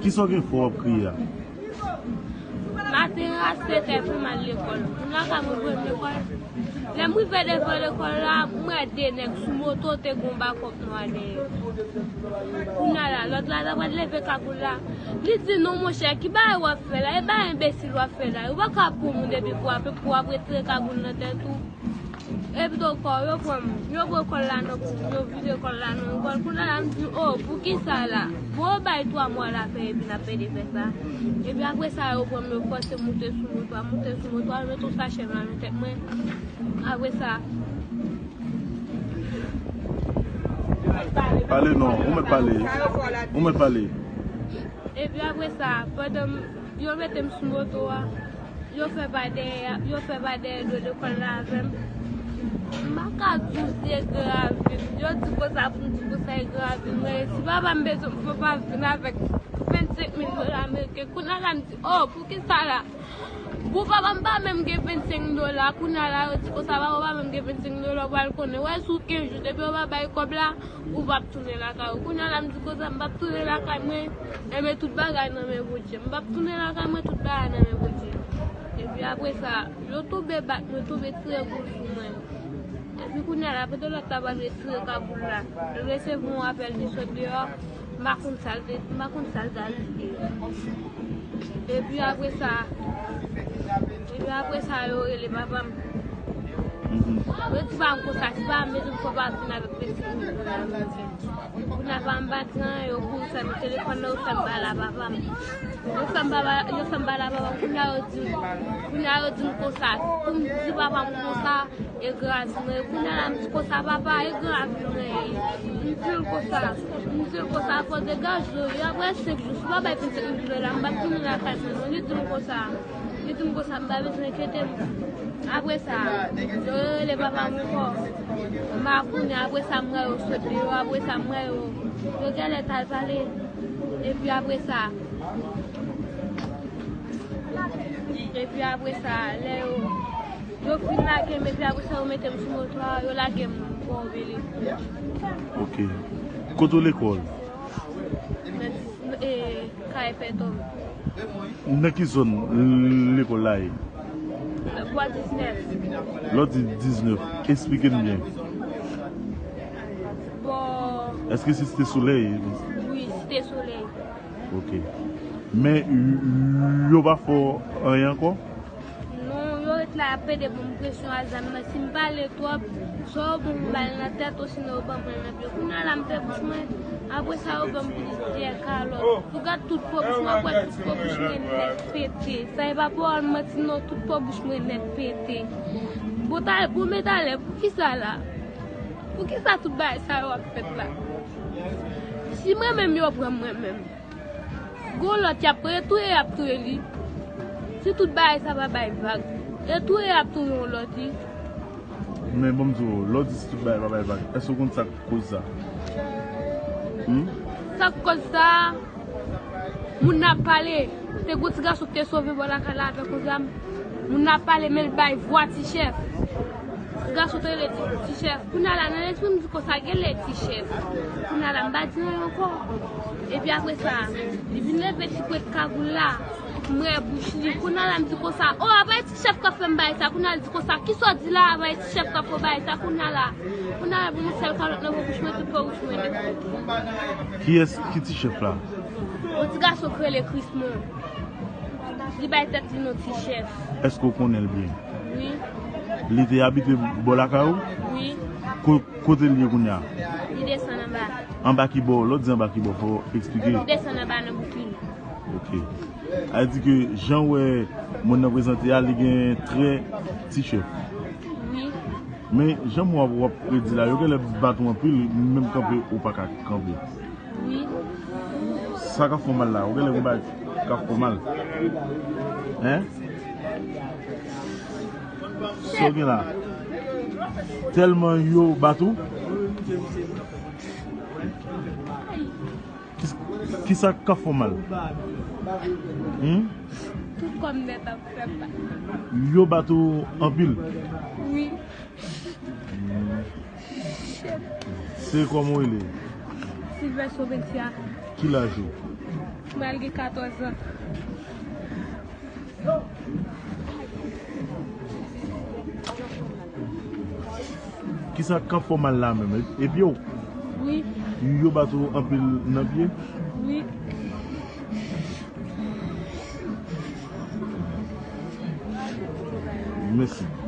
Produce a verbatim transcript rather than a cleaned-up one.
Kisa w gen fè w ap kriye a? Maten an, a sèt è, pou m al lekòl. Moun lakay mwen voye m lekòl. Lè m rive devan lekòl la, m wè de nèg sou moto, te gen yon bakòp nwa dèyè. Kounye a la, lòt la, ta pral leve kagoul la. Li di, "Non, monchè, ki bagay w ap fè la? E bagay enbesil w ap fè la? Ou pa ka pran moun epi pou w ap, pou w ap retire kagoul nan tèt ou." Epi ankò, yo pran m, yo pran kòl la nan kou m, yo vire kòl la nan yon bò. Kounye a la, m di, "O, poukisa la?" Bon, yo bay twa mwa la fè, epi n ap pede fè sa. Epi apre sa, yo pran m, yo fòse m moute sou moto a, moute sou moto a, yo met yon sachè nan men tèt mwen. Apre sa, Pale non, ou mèt pale. Ou mèt pale. Epi apre sa, pandan m, yo mete m sou moto a, yo fè pa dèyè, yo fè pa dèyè do lekòl la avè m. M pa ka di w se gravi m. Yo di konsa pou m di konsa e gravi m. Men si papa m bezwen m, papa m vin avèk vennsenk mil dola ameriken. Kounye a la, m di, "O, poukisa la?" Bon, papa m pa menm gen vennsenk dola. Kounye a la, yo di konsa, papa w pa menm gen vennsenk dola, w pral konnen. Wè, sou kenz jou, depi yo pa bay kòb la, ou p ap tounen lakay ou. Kounye a la, m di konsa, m p ap tounen lakay mwen, enben tout bagay nan men Bondye. M p ap tounen lakay mwen, tout bagay nan men Bondye. Epi apre sa, yo tonbe bat mwen, tonbe tire goul sou mwen. Epi kounye a la, pandan lòt la pral retire kagoul la, m resevwa yon apèl li sot deyò. M pa konn sa l te, m pa konn sa l t al di. Epi apre sa, epi apre sa, yo rele papa m. Mhm. Yo di pa m konsa, si pa m bezwen fò pa vin avèk vennsenk mil dola ameriken. Kounye a pa m pa di anyen, yo kouri fè m telefòn nan, yo fè m pale a papa m. Yo fè m pale, yo fè m pale a papa m. Kounye a yo di m, kounye a yo di m konsa, pou m di papa m konsa, e grav mwen. Kounye a la, m di konsa, papa, e grav mwen. M di l konsa, m di l konsa, fò degaje w. Apre senk jou, si w pa bay vennsenk mil dola, m p ap tounen lakay mwen non. Li di m konsa, li di m konsa, m pa bezwen enkyete m. Apre sa, yo rele papa m ankò. M pa konnen, apre sa, m wè yo sot deyò, apre sa, m wè yo, yo genlè t al pale. Epi apre sa, epi apre sa, lè yo, yo fin lage m, epi apre sa, yo mete m sou moto a, yo lage m bò Bèlè. Ok. Kote w lekòl? Nan, e, Kay Pètòm. Nan ki zòn lekòl la ye? Bò diznèf. Lè w di diznèf, esplike n byen. Bò. Èske se Site Solèy? Wi, Site Solèy. Ok. Men, y-, yo pa fè w anyen ankò? Non, yo ret la ap pede ban m presyon a zam nan. Si m pale twòp, swa yo ban m bal nan tèt, osinon yo ban m bal nan pye. Kounye a la, m fè bouch mwen, apre sa, yo ban m plis dèyè kalòt. Ou gad tout po bouch mwen, wè tout po bouch mwen nèt pete. Sa e pa pawòl manti non, tout po bouch mwen nèt pete. Bon, ta, bon, men talè, poukisa la? Poukisa tout bagay sa yo ap fèt la? Si mwen menm, yo pran mwen menm. Gon lòt y ap pran, e touye y ap touye li. Si tout bagay sa pa bay vag, e touye y ap touye yon lòt, wi. Men bon, m di w, lè w di si tout bagay pa bay vag, èske w konn sa k koz sa? Hmm? Sa k koz sa? Moun nan ap pale. Te gon ti gason ki te sove bò lakay la avèk yon zam. Moun nan ap pale, men l bay vwa Ti Chèf. Gason te rele Ti, Ti Chèf. Kounye a la, nan lespri m, m di konsa, genlè Ti Chèf. Kounye a la, m pa di anyen ankò. Epi apre sa, li vin leve ti pwent kagoul la, m wè bouch li. Kounye a la, m di konsa, o, apa e Ti Chèf k ap fè m bagay sa? Kounye a la, li di konsa, kisa w di la, apa e Ti Chèf k ap fè w bagay sa? Kounye a la, kounye a la, pou yon sèl kalòt nan bouch mwen, tout po bouch mwen nèt. Kiyès ki Ti Chèf la? Yon ti gason k rele Krismon. Li bay tèt li non Ti Chèf. Èske w konnen l byen? Wi. Li te abite bò lakay ou? Wi. Ko-, kote l ye kounye a? Li desann anba. Anba ki bò? Lè w di anba ki bò, fò w eksplike. Li desann anba nan bouk li. Ok. Sa vle di ke jan w wè moun nan prezante a, li gen trè Ti Chèf. Wi. Men jan m wè w ap redi la, yo genlè bat ou anpil, menm kanpe ou pa ka kanpe. Wi. Sa k ap fè w mal la? Ou genlè gen bagay k ap fè w mal. Hein? Sa w gen la? Tèlman yo bat ou? Ki, kisa k ap fè w mal? Hmm? Tout kò m nèt ap fè mal. Yo bat ou anpil? Wi. Se kòman w rele? Silvès Obentia. Ki laj ou? Mwen al gen katòz an. Kisa k ap fè w mal la menm? E pye w? Wi, Yo bat ou anpil nan pye? wi. Mèsi.